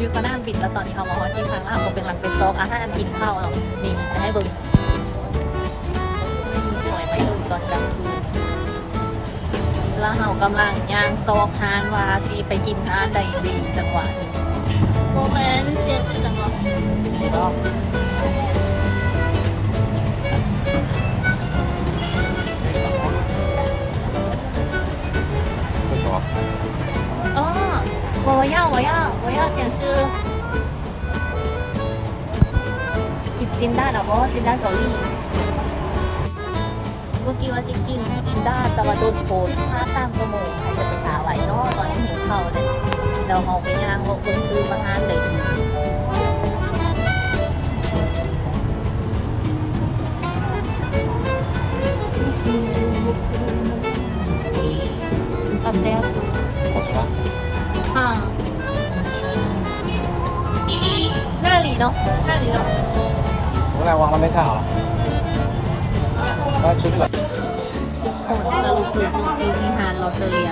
ຢູ່ສະໜາມບິນ ແລ້ວຕອນນີ້ເຮົາມາຮອດທີ່ພັງ ແລ້ວເຮົາກໍກຳລັງໄປຊອກອາຫານກິນເຂົ້າເນາະ. ນີ້ ໃຫ້ເບິ່ງ ສວຍໄປເຖິງຕອນກາງຄືນ ແລ້ວເຮົາກຳລັງຍ່າງຊອກຮ້ານວ່າຊິໄປກິນຮ້ານໃດດີ ຈັງຫວະນີ້. 我们先吃什么？哦，我要，我要，我要先吃。 ກິນຊີ້ນດາດເອົາບໍ່? ຊີ້ນດາດເກົາຫຼີ. ເມື່ອກີ້ວ່າຈະກິນຊີ້ນດາດ ແຕ່ວ່າດົນໂພດ ຖ້າສາມຊົ່ວໂມງ ໃຜຈະໄປຖ້າໄຫວເນາະ. ຕອນນີ້ຫິວເຂົ້າແລ້ວ ດຽວເຮົາໄປຍ່າງເລາະເບິ່ງຕື່ມວ່າຮ້ານໃດດີ. ອາແຊບຢູ່. ອ່າ ໜ້າຫຼີເນາະ ໜ້າຫຼີເນາະ. 我来往那边看好了。来，出去吧。 ທຸກຄົນ ສະຫຼຸບຄືຈົບຢູ່ທີ່ຮ້ານລອດເຕີເລຍ.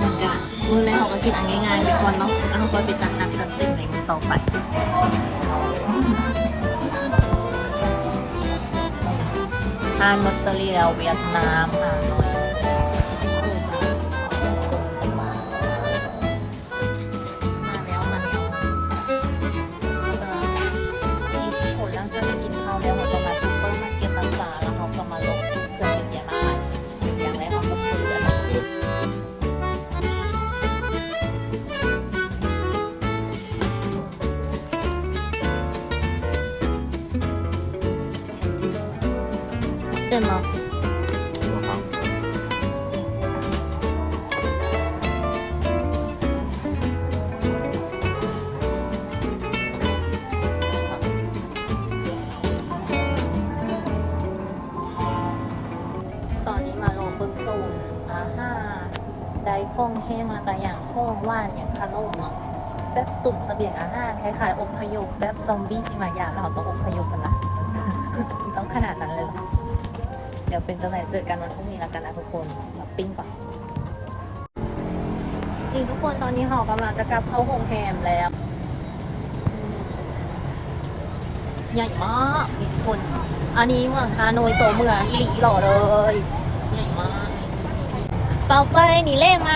ມັນກະ ມື້ແລກເຮົາກໍກິນອັນງ່າຍໆໄປກ່ອນເນາະ ແລ້ວເຮົາກໍໄປຈັດໜັກຈັດເຕັມໃນມື້ຕໍ່ໄປ. ຮ້ານລອດເຕີເລຍຫວຽດນາມ ຫາໜ້ອຍ. ມາແລ້ວ ມາແລ້ວ. ເອີ ທຸກຄົນ ຫຼັງຈາກກິນເຂົ້າແລ້ວ ເຮົາກໍມາຊຸບເປີມາເກັດນຳຊາ ແລ້ວເຮົາກໍມາລົງເຄື່ອງໄປເກັບມາໃໝ່. ຢ່າງແລກເຮົາກໍຊື້ອັນນີ້. 什么？ ຕອນນີ້ມາລອງເບິ່ງໂຊນອາຫານ ໄດ້ຂອງແຫ້ງ ແລ້ວກະຫຍັງ ຂອງຫວານຫຍັງ ຂະໜົມເນາະ ແບບຕຸນສະບຽງອາຫານ ຄ້າຍໆອົບພະຍົບ ແບບຊອມບີຊິມາຢາມ ແລ້ວເຮົາຕ້ອງອົບພະຍົບຫັ້ນລະ ຕ້ອງຂະໜາດນັ້ນເລີຍເຫລອ? ດຽວເປັນຈັ່ງໃດເຈີກັນວັນພລຸ່ງນີ້ລະກັນນະທຸກຄົນ ຊັອບປິງກ່ອນ. ນີ້ທຸກຄົນ ຕອນນີ້ເຮົາກຳລັງຈະກັບເຂົ້າໂຮງແຮມແລ້ວ. ໃຫຍ່ມາກນີ້ທຸກຄົນ ອັນນີ້ເມືອງຮາໂນຍໂຕເມືອງອີ່ຫຼີຫຼໍເລີຍ ໃຫຍ່ມາກ. 宝贝 ນີ້ເລມາ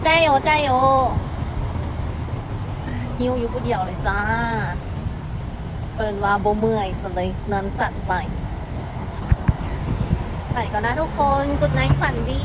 加油加油 ຫິວຢູ່ຜູ້ດຽວເລີຍຈ້າ. ເພິ່ນວ່າບໍ່ເມື່ອຍຊັ້ນເດ ນອນຈັດໄປ. ໄປກ່ອນນະທຸກຄົນ Good night ຝັນດີ.